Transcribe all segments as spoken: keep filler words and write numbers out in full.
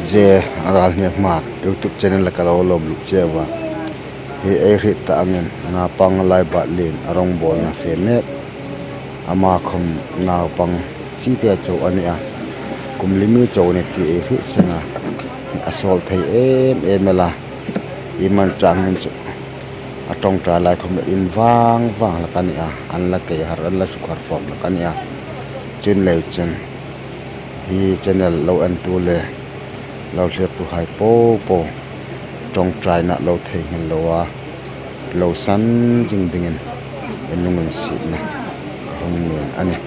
J. Ralhnial Hmar YouTube channel-a ka lo lawm luk cheu a. Hi ei hriet ta angin naupang Laibatlien a rawngbawlna fe mek. Ama khawm naupang chite chau a ni a. Kum li mi chau a ni ti ei hriet seng a. A sawl thei em em el a. I man chang hin chu a ṭawngṭai lai khawm in vang vang hlak a ni a. An la kei har, an la suk har fawm hlak a ni a. Chun lei chun hi channel lo entu le lo thlirtuhai popo ṭawngṭaina lo theinghil lo a, lo san zing dingin in lunginsietna ka hung ngen a nih.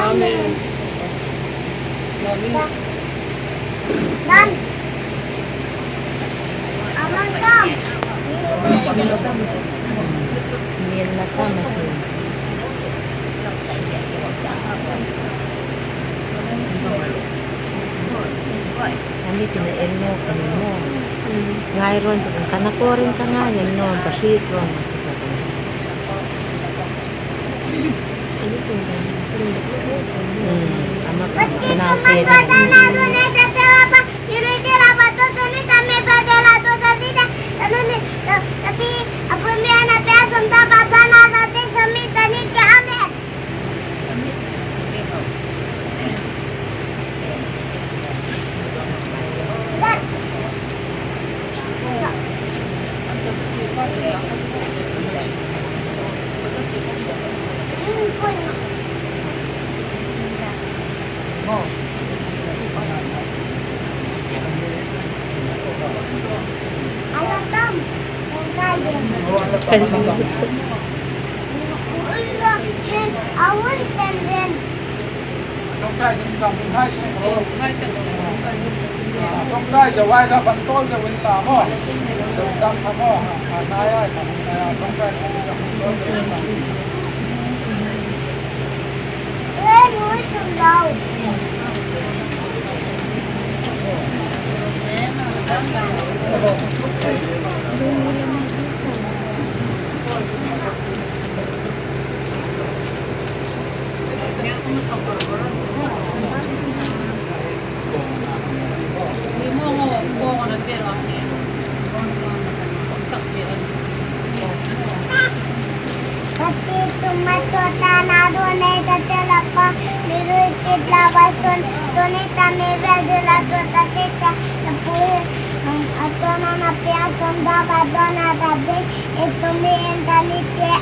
Amen. Ani tina en naw ka ni maw? Ngai rawn ti chun ka na kawrin ka ngai en naw ka hriet rawn ti ka. Ama ka nau te na.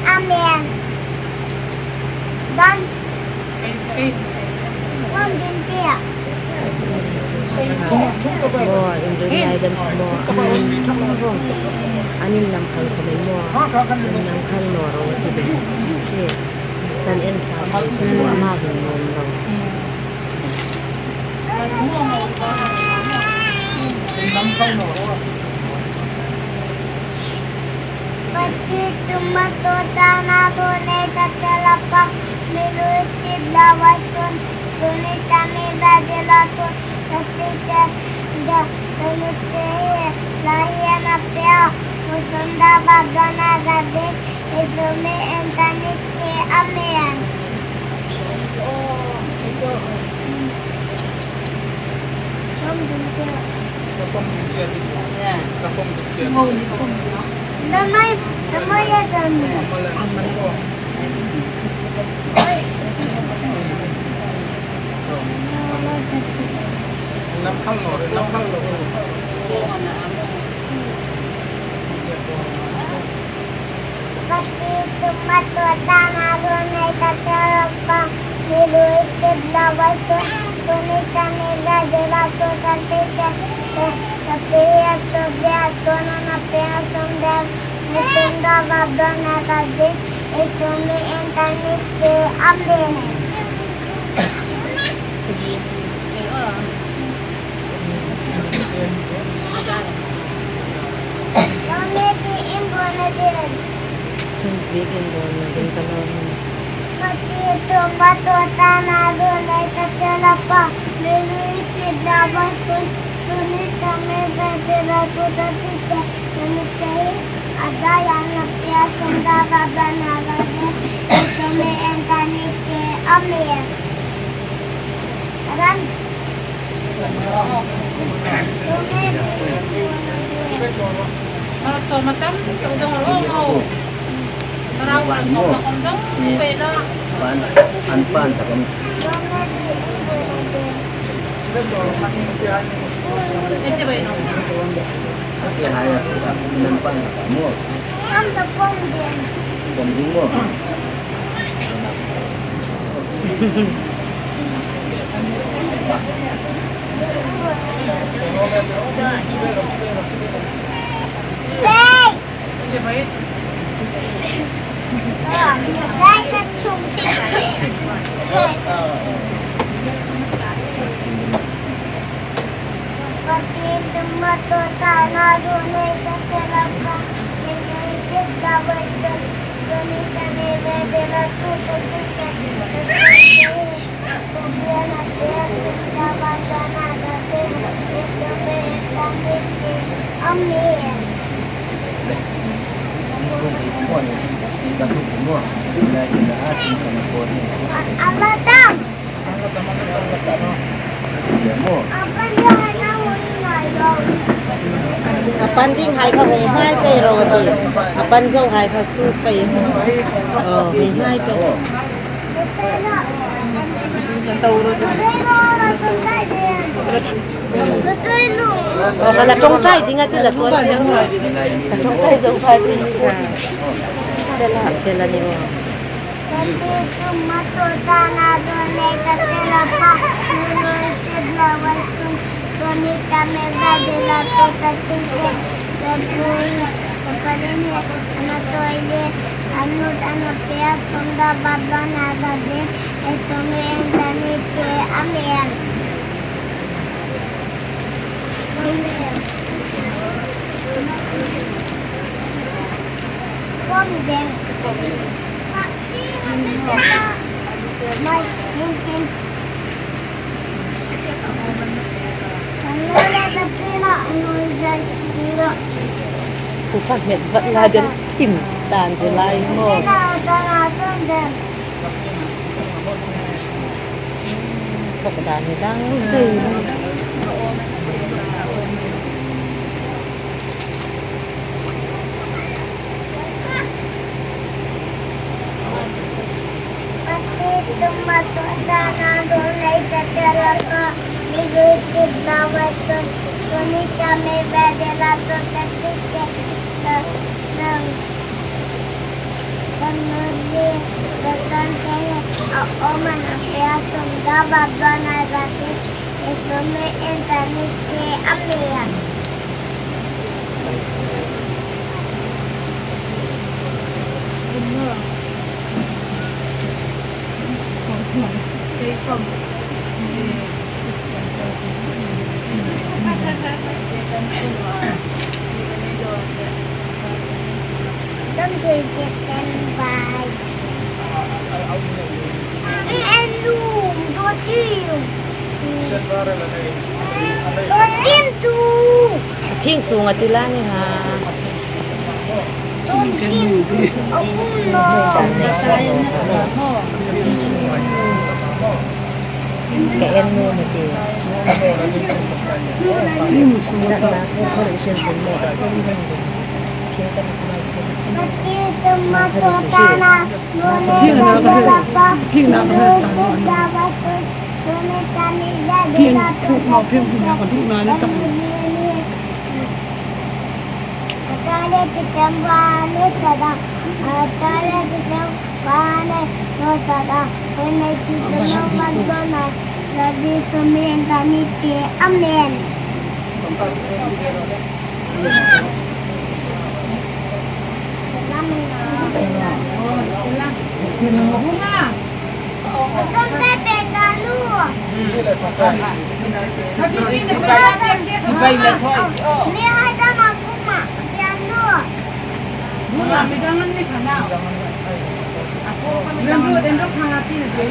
Amen. Done. Maw, in ring lai dam chu maw? An in nam khal khawm in maw? In nam khal naw ro chu de. Chan en sa chu ama hin nuom ro. Pati tuma to tana to ne ta te la pa mi lu si la wa sun suni ta mi ba de la to ta si te da ta nu te la hi ana pe a mu sun da ba da na ga de e so mi en ta ni te. Amen. Pati tuma to tana to ne ta te la pa mi lu si la wa sun suni ta mi ba de la to ta si te da ta si te to be a to na na pe a sun da mu sun da ba da na ga de e so mi en ta ni te. Amen. Biekin dawrna ding ka lo hung. Ka ti tu ma tu ta na du nei ka te la pa. Mi lui si da ba sun. Suni ta me ba de la tu ta ti te. Suni te hi. A da ya na pia sun da ba ba na la de. Suni en ta ni te. Amen. Ran. A pan ding hai kha hung hnai pei ro ti. A pan zo hai kha su pei. Oh, hung hnai pei. Kan tau ro ti. Oh, kan la ṭawngṭai ding a ti la chuan. Kan ṭawngṭai zo kha ti. Fel a, fel a ni aw. Ku kha hmet vat la den thim tan chu lai maw. Bawk dan hi dang thei. A phing sunga ti la ni ha. Ka en nu ni ti. Na, na, ko, ko, i sen chen mo. Phing ka na, na, ko. Phing na ka hre, phing na ka hre sa lo. Phing, phing na ka, phing na ka ni ta. Amen. Ram ro, den ro khang a ti na de.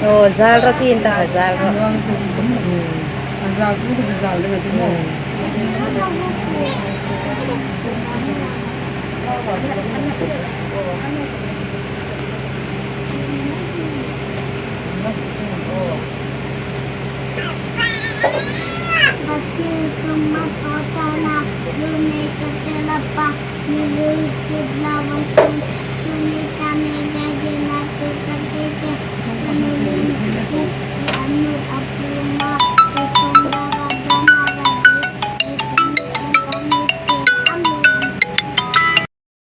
Oh, zal ro tin ta, zal ro. A zal chu ka zal le ka ti mo.